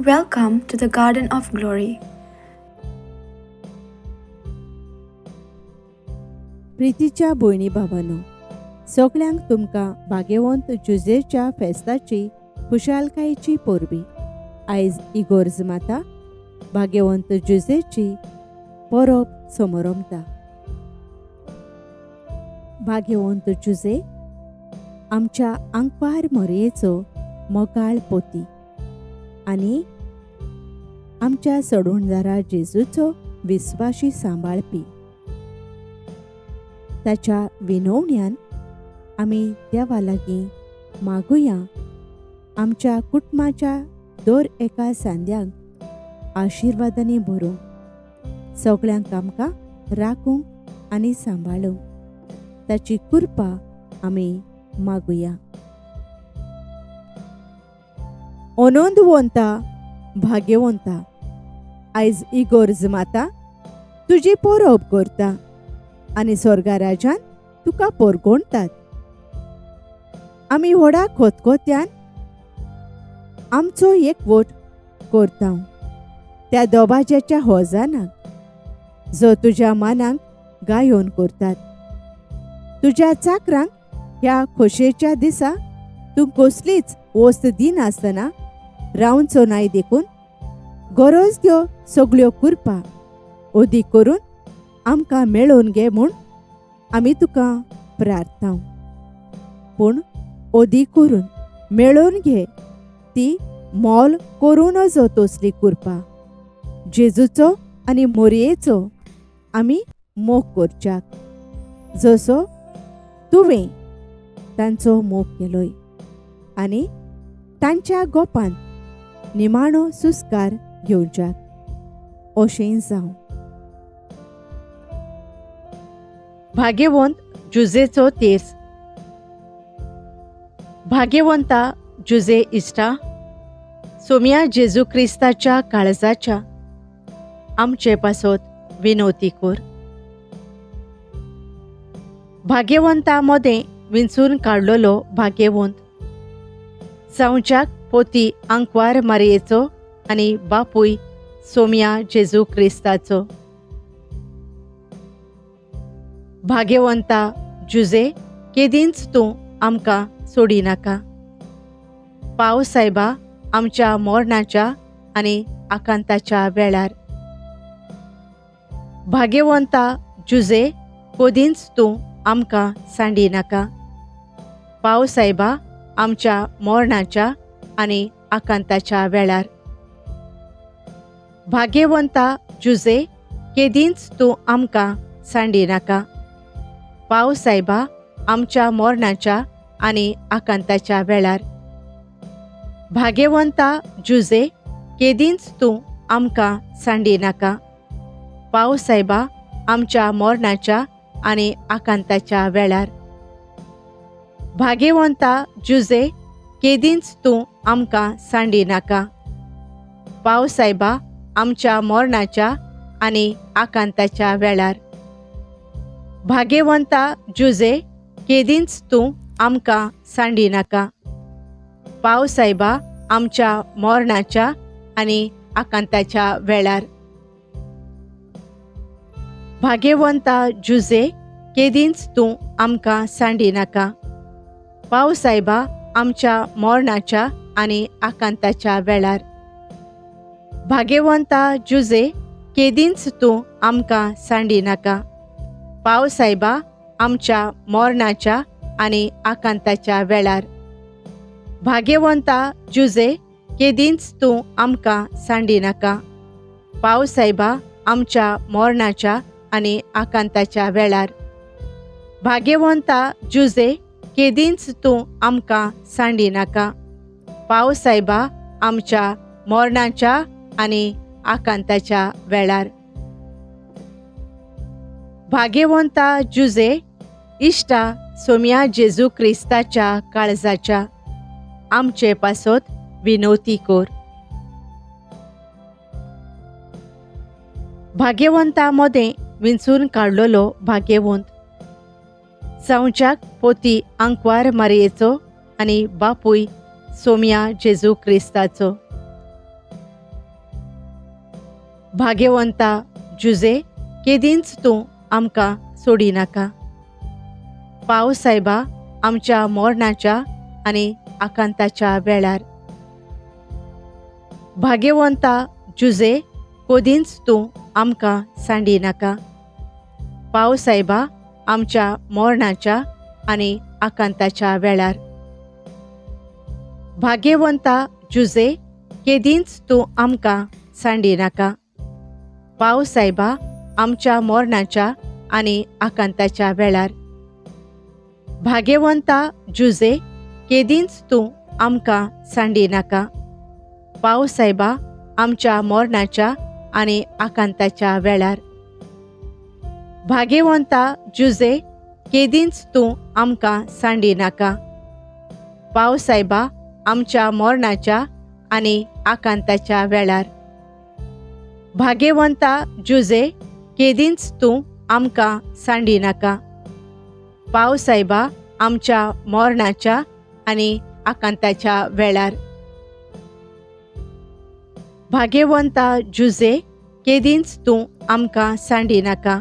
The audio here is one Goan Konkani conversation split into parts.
Welcome to the Garden of Glory. प्रितीच्या भयणी भावांनो, सगल्यांक तुमकां भाग्यवंत जुजेच्या फेस्ताची खुशालकायेची परबी. आयज इगोर्ज माता भाग्यवंत जुजेची परब समरमता. भाग्यवंत जुजे आमच्या आंकवार मोरयेचो मोगाळ पोती आनी आमच्या सडवणदारा जेजूचो विस्वाशी सांबाळपी. ताच्या विनवण्यान आमी देवा लागीं मागुया आमच्या कुटुंबाच्या दर एका सांद्यांक आशिर्वादांनी भरूंक, सगळ्यांक आमकां राखूंक आनी सांबाळूंक ताची कृपा आमी मागुया. अनंदवंता भाग्यवंता, आयज इगोर्ज माता तुजी परब करता आनी स्वर्गा राजान तुका परगणतात. आमी व्हडा खोतखोत्यान आमचो एकवट करता त्या दोबाज्याच्या होजानाक जो तुज्या मानाक गायोन करतात. तुज्या चाकरांक ह्या खोशयेच्या दिसा तूं कसलीच वस्त दिनासतना रावचो नाय देखून गरज त्यो सगल्यो कृपा अदीक करून आमकां मेळोवन घे म्हूण आमी तुका प्रार्थना. पूण अदीक करून मेळोवन घे ती मोल करूं नजो तसली कृपा जेजूचो आनी मोरयेचो आमी मोग करच्याक, जसो तुवें तांचो मोग केलोय आनी तांच्या गोपान निमाणो सुस्कार घेवच्याक अशें जावं. भाग्यवंत जुजेचो तेर्स. भाग्यवंता जुजे इश्टा, सोम्या जेजू क्रिस्ताच्या काळजाच्या आमचे पासत विनवती कर. भाग्यवंता मदें विंचून काडलेलो भाग्यवंत जावच्याक पोती आंकवार मारयेचो आनी बापूय सोम्या जेजू क्रिस्ताचो. भाग्यवंता जुजे, केदींच तूं आमकां सोडिनाका. पाव सायबा आमच्या मरणाच्या आनी आकांताच्या वेळार. भाग्यवंता जुजे, केदींच तूं आमकां सांडिनाका. पाव सायबा आमच्या मरणाच्या आनी आकांताच्या वेळार. भाग्यवंता जुजे, केदींच तूं आमकां सांडिनाका. पाव सायबा आमच्या मरणाच्या आनी आकांताच्या वेळार. भाग्यवंता जुजे, केदींच तूं आमकां सांडिनाका. पाव सायबा आमच्या मरणाच्या आनी आकांताच्या वेळार. भाग्यवंता जुजे, केदींच तूं आमकां सांडिनाका. पाव सायबा आमच्या मरणाच्या आनी आकांताच्या वेळार. भाग्यवंता जुजे, केदींच तूं आमकां सांडिनाका. पाव सायबा आमच्या मरणाच्या आनी आकांताच्या वेळार. भाग्यवंता जुजे, केदींच तूं आमकां सांडिनाका. पाव सायबा आमच्या मरणाच्या आनी आकांताच्या वेळार. भाग्यवंता जुजे, केदींच तूं आमकां सांडिनाका. पाव सायबा आमच्या मरणाच्या आनी आकांताच्या वेळार. भाग्यवंता जुजे, केदींच तूं आमकां सांडिनाका. पाव सायबा आमच्या मरणाच्या आनी आकांताच्या वेळार. भाग्यवंता जुजे, केदींच तूं आमकां सांडिनाका. पाव सायबा आमच्या मरणाच्या आनी आकांताच्या वेळार. भाग्यवंता जुजे, इश्टा सोम्या जेजू क्रिस्ताच्या काळजाच्या आमचे पासत विनवती कर. भाग्यवंता मदें विंचून काडलेलो भाग्यवंत जावच्याक पोती आंकवार मारयेचो आनी बापूय सोम्या जेजू क्रिस्ताचो. भाग्यवंता जुजे, केदींच तूं आमकां सोडिनाका। पाव सायबा आमच्या मरणाच्या आनी आकांताच्या वेळार। भाग्यवंता जुजे, कोदींच तूं आमकां सांडिनाका। पाव सायबा आमच्या मरणाच्या आनी आकांताच्या वेळार। भाग्यवंता जुजे, केदींच तूं आमकां सांडिनाका। पाव सायबा आमच्या मरणाच्या आनी आकांताच्या वेळार। भाग्यवंता जुजे, केदींच तूं आमकां सांडिनाका। पाव सायबा आमच्या मरणाच्या आनी आकांताच्या वेळार। भाग्यवंता जुजे, केदींच तूं आमकां सांडिनाका। पाव सायबा आमच्या मरणाच्या आनी आकांताच्या वेळार। भाग्यवंता जुजे, केदींच तूं आमकां सांडिनाका। पाव सायबा आमच्या मरणाच्या आनी आकांताच्या वेळार। भाग्यवंता जुजे, केदींच तूं आमकां सांडिनाका।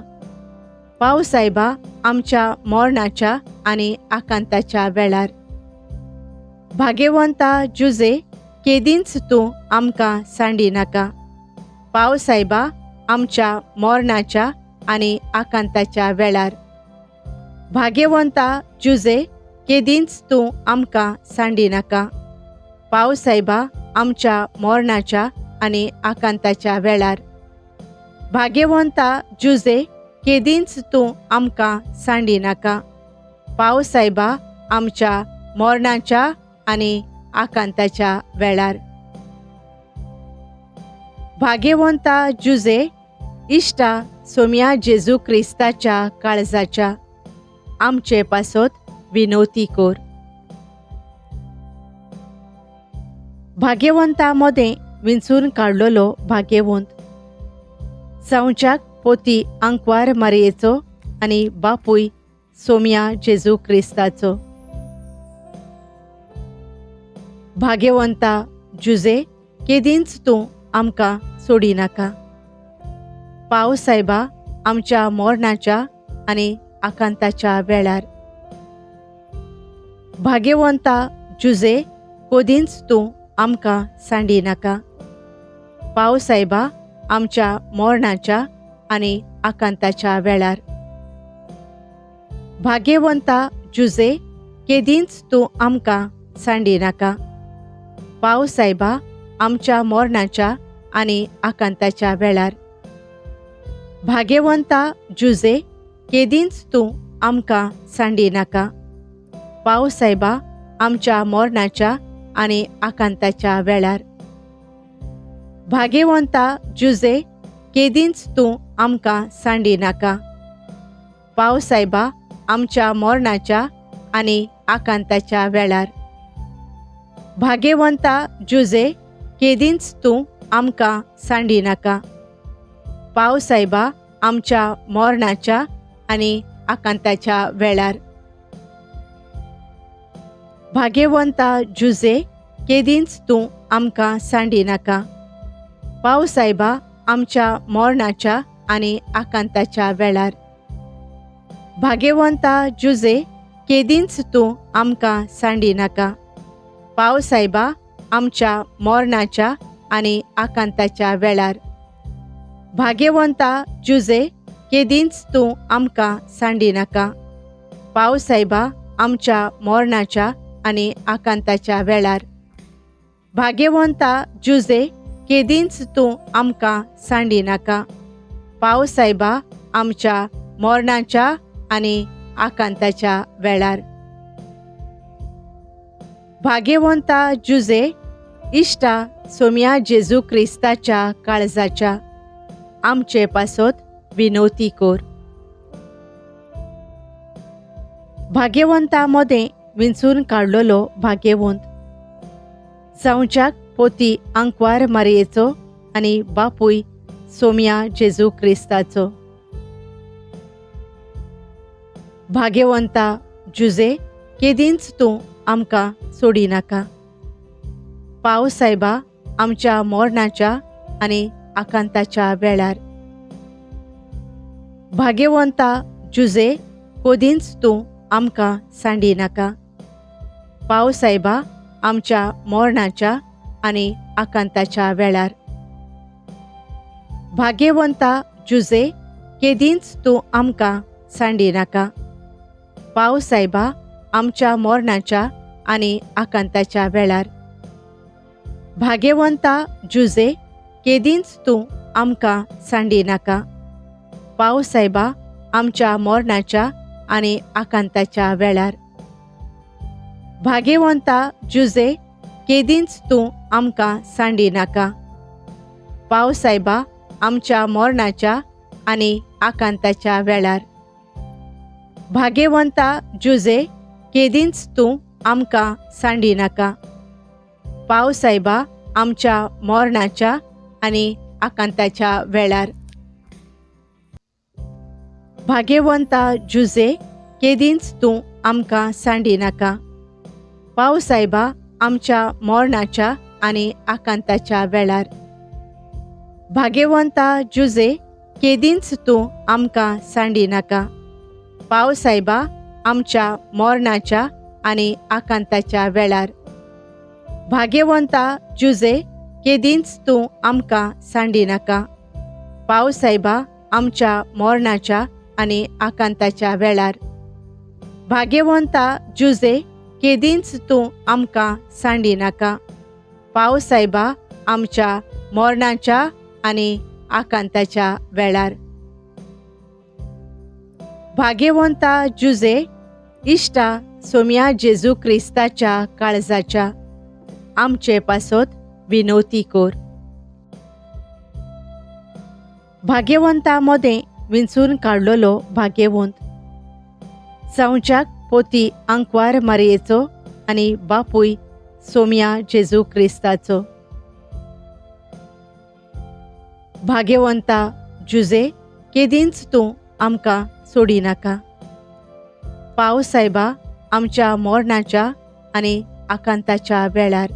पाव सायबा आमच्या मरणाच्या आनी आकांताच्या वेळार। भाग्यवंता जुजे, केदींच तूं आमकां सांडिनाका। पाव सायबा आमच्या मरणाच्या आनी आकांताच्या वेळार। भाग्यवंता जुजे, केदींच तूं आमकां सांडिनाका। पाव सायबा आमच्या मरणाच्या आनी आकांताच्या वेळार। भाग्यवंता जुजे, केदींच तूं आमकां सांडिनाका। पाव सायबा आमच्या मरणाच्या आनी आकांताच्या वेळार। भाग्यवंता जुजे, इश्टा सोम्या जेजू क्रिस्ताच्या काळजाच्या आमचे पासत विनवती कर। भाग्यवंता मदें विंचून काडलेलो भाग्यवंत जावच्याक पोती आंकवार मारयेचो आनी बापूय सोम्या जेजू क्रिस्ताचो। भाग्यवंता जुजे, केदींच तूं आमकां सोडिनाका। पाव सायबा आमच्या मरणाच्या आनी आकांताच्या वेळार। भाग्यवंता जुजे, कोदींच तूं आमकां सांडिनाका। पाव सायबा आमच्या मरणाच्या आनी आकांताच्या वेळार। भाग्यवंता जुजे, केदींच तूं आमकां सांडिनाका। पाव सायबा आमच्या मरणाच्या आनी आकांताच्या वेळार। भाग्यवंता जुजे, केदींच तूं आमकां सांडिनाका। पाव सायबा आमच्या मरणाच्या आनी आकांताच्या वेळार। भाग्यवंता जुजे, केदींच तूं आमकां सांडिनाका। पाव सायबा आमच्या मरणाच्या आनी आकांताच्या वेळार। भाग्यवंता जुजे, केदींच तूं आमकां सांडिनाका। पाव सायबा आमच्या मरणाच्या आनी आकांताच्या वेळार। भाग्यवंता जुजे, केदींच तूं आमकां सांडिनाका। पाव सायबा आमच्या मरणाच्या आनी आकांताच्या वेळार। भाग्यवंता जुजे, केदींच तूं आमकां सांडिनाका। पाव सायबा आमच्या मरणाच्या आनी आकांताच्या वेळार। भाग्यवंता जुजे, केदींच तूं आमकां सांडिनाका। पाव सायबा आमच्या मरणाच्या आनी आकांताच्या वेळार। भाग्यवंता जुजे, केदींच तूं आमकां सांडिनाका। पाव सायबा आमच्या मरणाच्या आनी आकांताच्या वेळार। भाग्यवंता जुजे, इश्टा सोम्या जेजू क्रिस्ताच्या काळजाच्या आमचे पासत विनवती कर। भाग्यवंता मदें विंचून काडलेलो भाग्यवंत जावच्याक पोती आंकवार मारयेचो आनी बापूय सोम्या जेजू क्रिस्ताचो। भाग्यवंता जुजे, केदींच तूं आमकां सोडिनाका। पाव सायबा आमच्या मरणाच्या आनी आकांताच्या वेळार. भाग्यवंता जुजे कोदींच तूं आमकां सांडी नाका. पाव सायबा आमच्या मरणाच्या आनी आकांताच्या वेळार. भाग्यवंता जुजे केदींच तूं आमकां सांडी नाका. पाव सायबा आमच्या मरणाच्या आनी आकांताच्या वेळार. भाग्यवंता जुजे केदींच तूं आमकां सांडी नाका. पाव सायबा आमच्या मरणाच्या आनी आकांताच्या वेळार. भाग्यवंता जुजे केदींच तूं आमकां सांडी नाका. पाव सायबा आमच्या मरणाच्या आनी आकांताच्या वेळार. भाग्यवंता जुजे केदींच तूं आमकां सांडी नाका. पाव सायबा आमच्या मरणाच्या आनी आकांताच्या वेळार. भाग्यवंता जुजे केदींच तूं आमकां सांडी नाका. पाव सायबा आमच्या मरणाच्या आनी आकांताच्या वेळार. भाग्यवंता जुजे केदींच तूं आमकां सांडी नाका. पाव सायबा आमच्या मरणाच्या आनी आकांताच्या वेळार. भाग्यवंता जुजे केदींच तूं आमकां सांडी नाका. पाव सायबा आमच्या मरणाच्या आनी आकांताच्या वेळार. भाग्यवंता जुजे केदींच तूं आमकां सांडी नाका. पाव सायबा आमच्या मरणाच्या आनी आकांताच्या वेळार. भाग्यवंता जुजे इश्टा सोम्या जेजू क्रिस्ताच्या काळजाच्या आमचे पासत विनवती कोर. भाग्यवंता मदें विंचून काडलेलो भाग्यवंत जावच्याक पोती आंकवार मारयेचो आनी बापूय सोम्या जेजू क्रिस्ताचो. भाग्यवंता जुजे केदींच तूं आमकां सोडी नाका. पाव सायबा आमच्या मरणाच्या आनी आकांताच्या वेळार.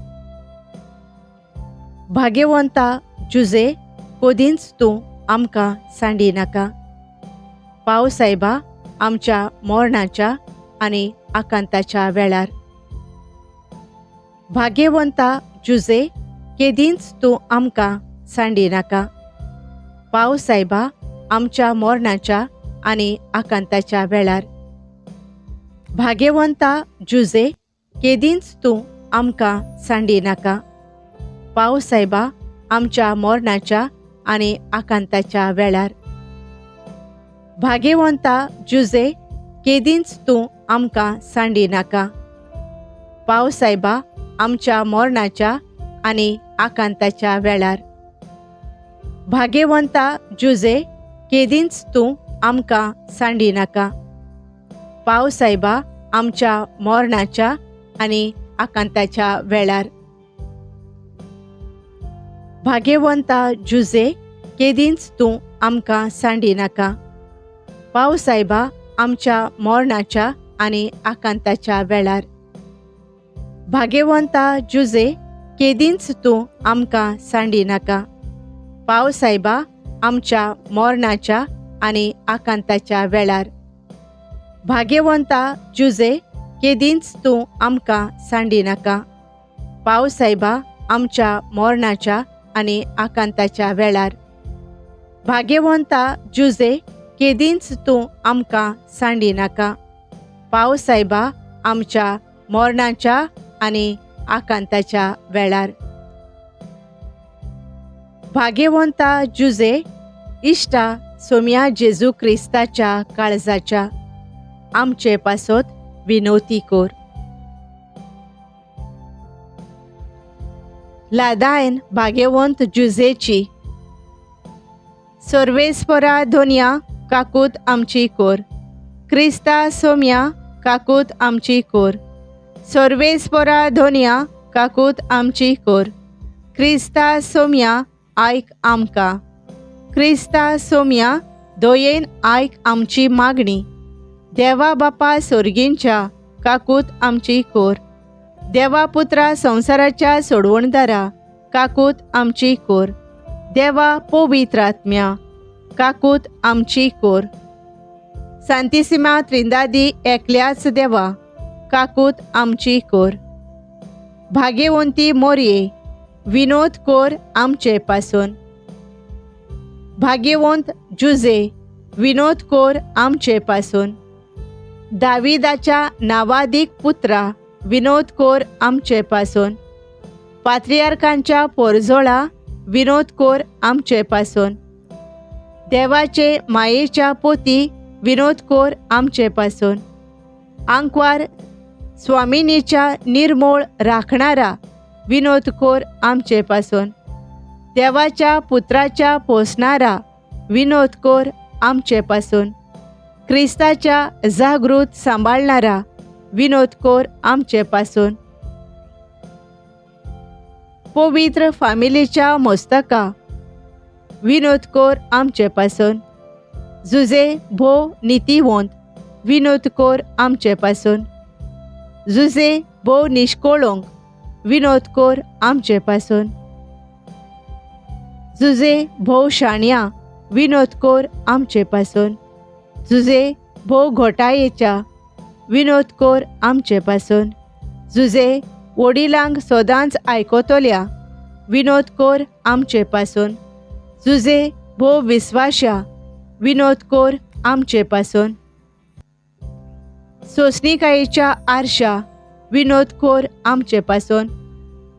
भाग्यवंता जुजे कोदींच तूं आमकां सांडी नाका. पाव सायबा आमच्या मरणाच्या आनी आकांताच्या वेळार. भाग्यवंता जुजे केदींच तूं आमकां सांडी नाका. पाव सायबा आमच्या मरणाच्या आनी आकांताच्या वेळार. भाग्यवंता जुजे केदींच तूं आमकां सांडी नाका. पाव सायबा आमच्या मरणाच्या आनी आकांताच्या वेळार. भाग्यवंता जुजे केदींच तूं आमकां सांडी नाका. पाव सायबा आमच्या मरणाच्या आनी आकांताच्या वेळार. भाग्यवंता जुजे केदींच तूं आमकां सांडी नाका. पाव सायबा आमच्या मरणाच्या आनी आकांताच्या वेळार. भाग्यवंता जुजे केदींच तूं आमकां सांडी नाका. पाव सायबा आमच्या मरणाच्या आनी आकांताच्या वेळार. भाग्यवंता जुजे केदींच तूं आमकां सांडी नाका. पाव सायबा आमच्या मरणाच्या आनी आकांताच्या वेळार. भाग्यवंता जुजे केदींच तूं आमकां सांडी नाका. पाव सायबा आमच्या मरणाच्या आनी आकांताच्या वेळार. भाग्यवंता जुजे केदींच तूं आमकां सांडी नाका. पाव सायबा आमच्या मरणाच्या आनी आकांताच्या वेळार. भाग्यवंता जुजे इश्टा सोम्या जेजू क्रिस्ताच्या काळजाच्या आमचे पासत विनवती कोर. लादायन भाग्यवंत जुजेची. सर्वेस्परा धोनिया काकूत आमची कोर. क्रिस्ता सोम्या काकूत आमची कोर. सर्वेस्परा धोनिया काकूत आमची कोर. क्रिस्ता सोम्या आयक आमकां. क्रिस्ता सोम्या दयेन आयक आमची मागणी. देवा बापा सोर्गींच्या काकूत आमची कोर. देवा पुत्रा संवसाराच्या सोडवणदारा काकूत आमची कोर. देवा पवित्र आत्म्या काकूत आमची कोर। सांतिसिमा त्रिंदादी एकल्याच देवा काकूत आमची कोर। भाग्यवंती मोरये विनोद कोर आमचे पासून। भाग्यवंत जुजे विनोद कोर आमचे पासून। दाविदाच्या नावादीक पुत्रा विनोद कोर आमचे पासून। पात्रियार्कांच्या पोरजोळा विनोद कोर आमचे पासून। देवाचे मायेच्या पोती विनोद कोर आमचे पासून। आंकवार स्वामिनीच्या निर्मोळ राखणारा विनोद कोर आमचे पासून। देवाच्या पुत्राच्या पोसणारा विनोद कोर आमचे पासून। क्रिस्ताच्या जागृत सांभाळणारा विनोद कोर आमचे पासून। पवित्र फामिलीच्या मोस्तका विनोद कोर आमचे पासून। जुजे भो नितीवंत विनोद कोर आमचे पासून। जुजे भो निष्कोळोंक विनोद कोर आमचे पासून। जुजे भोव शाण्या विनोद कोर आमचे पासून। जुजे भोव घोटायेच्या विनोद कोर आमचे पासून। जुजे वडिलांक सदांच आयकतल्या विनोद कोर आमचे पासून। जुजे भोव विस्वाश्या विनोद कोर आमचे पासून। सोसणिकायेच्या आरशा विनोद कोर आमचे पासून।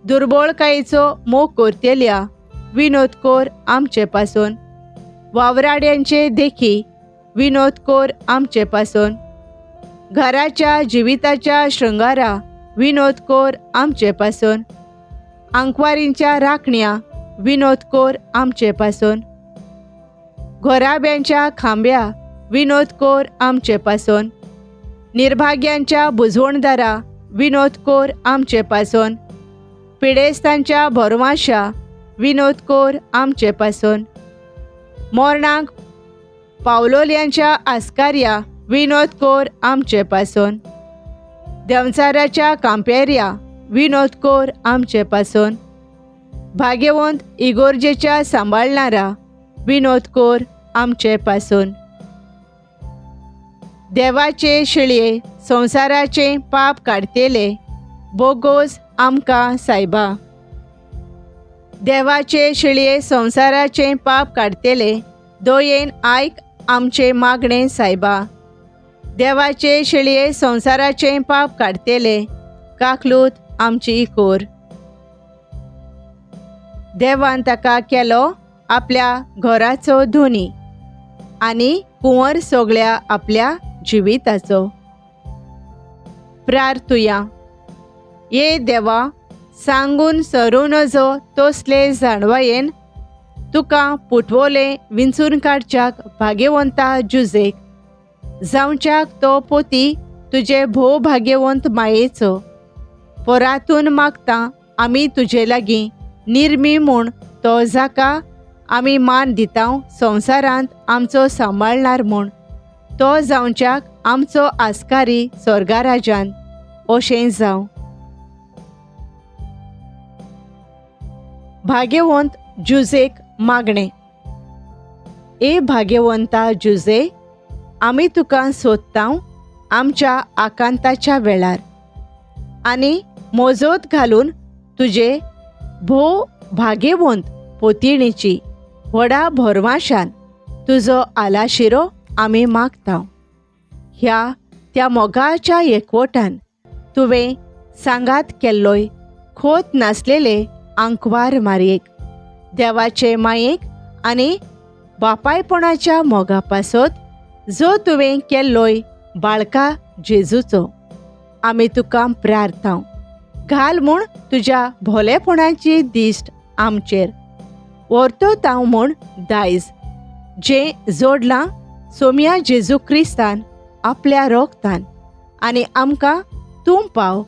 दुर्बळकायेचो मोग करतल्या विनोद कोर आमचे पासून। वावराड्यांचे देखी विनोद कोर आमचे पासून। घराच्या जिविताच्या शृंगारा विनोद कोर आमचे पासून। आंकवारींच्या राखण्या विनोद कोर आमचे पासून। घोराब्यांच्या खांब्या विनोद कोर आमचे पासून। निर्भाग्यांच्या बुजवणदारा विनोद कोर आमचे पासून। पिडेस्तांच्या भरवाशा विनोद कोर आमचे पासून। मोरणाक पावलोल्यांच्या आस्कार्या विनोद कोर आमचे पासून। देंवचाराच्या कांपेर्या विनोद कोर आमचे पासून। भाग्यवंत इगोर्जेच्या सांबाळणारा विनोद कोर आमचे पासून। देवाचे शिळये संवसाराचे पाप काडतेले बोगोस आमकां सायबा। देवाचे शिळये संवसाराचे पाप काडतेले दोयेन आयक आमचे मागणे सायबा। देवाचे शिळये संवसाराचे पाप काडतेले काकलूत आमची कोर। देवान ताका केलो आपल्या घराचो धोनी आनी कुंवर सगळ्या आपल्या जिविताचो। प्रार्थुया। ये देवा सांगून सरू नजो तसले जाणवायेन तुका पुटवोले विंचून काडच्याक भाग्यवंता जुजेक जावच्याक तो पोती तुजे भोव भाग्यवंत मायेचो पोरातून मागता आमी तुजे लागीं निर्मी म्हूण तो जाका आमी मान दिता संवसारांत आमचो सांबाळणार म्हूण तो जावच्याक आमचो आस्कारी स्वर्गाराजान अशें जावं। भाग्यवंत जुजेक मागणें। ए भाग्यवंता जुजे, आमी तुका सोदता आमच्या आकांताच्या वेळार आनी मोजोत घालून तुजे भोव भाग्यवंत पोतिणीची व्हडा भरवाशान तुजो आलाशिरो आमी मागता। ह्या त्या मोगाच्या एकवटान तुवें सांगात केल्लोय खोत नासलेले आंकवार मारयेक देवाचे मायेक आनी बापायपणाच्या मोगा पासत जो तुवें केल्लोय बाळका जेजूचो आमी तुका प्रार्थांव घाल म्हूण तुज्या भोलेपणाची दिश्ट आमचेर व्हरतो म्हूण दायज जें जोडलां सोम्या जेजू क्रिस्तान आपल्या रोगतान आनी आमकां तूं पाव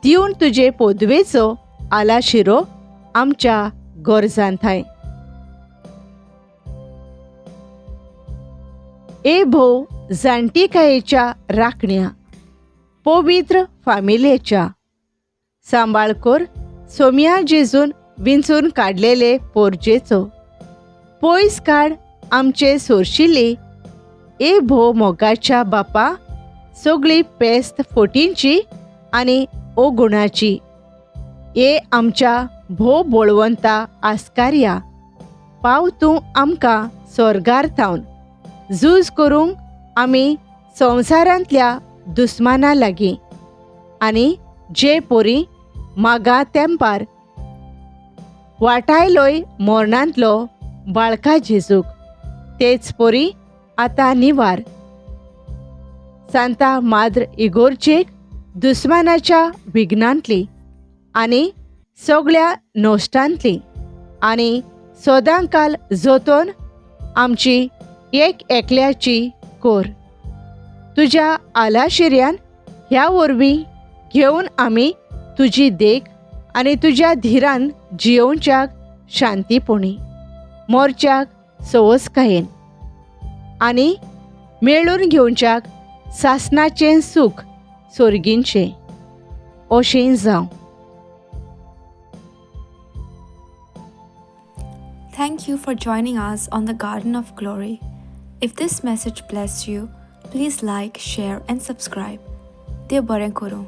दिवन तुजे पोदवेचो आलाशिरो आमच्या गरजान थाय। ए भोव जाणटीकायेच्या राखण्या पवित्र फामिलेच्या सांबाळ कर सोम्या जेजून विंचून काडलेले पोरजेचो पयस काड आमचे सोरशिल्ली ए भोव मोगाच्या बापा सगळी पेस्त फोटींची आनी ओगुणाची. ए आमच्या भोव बळवंता आस्कार्या, पाव तूं आमकां स्वर्गार थावन झूज करूंक आमी संवसारांतल्या दुस्माना लागीं आनी जे पोरी मागा तेंपार वाटायलोय मोरणांतलो बाळका जेजूक, तेच पोरी आतां निवार सांता माद्र इगोर्जेक दुस्मानाच्या विघ्नांतली आनी सगळ्या नोश्टांतली आनी सदांकाल जोतोन आमची एक एकल्याची कोर तुज्या आलाशिऱ्यान ह्या वरवीं घेवन आमी तुजी देख आनी तुज्या धिरान जियोवच्याक शांतीपणी मोर्च्याक सवसकायेन आनी मेळून घेवच्याक सासनाचें सूख सोर्गींचें अशें जावं. Thank you for joining us on the Garden of Glory. If this message blessed you, please like, share, and subscribe. देव बरें करूं.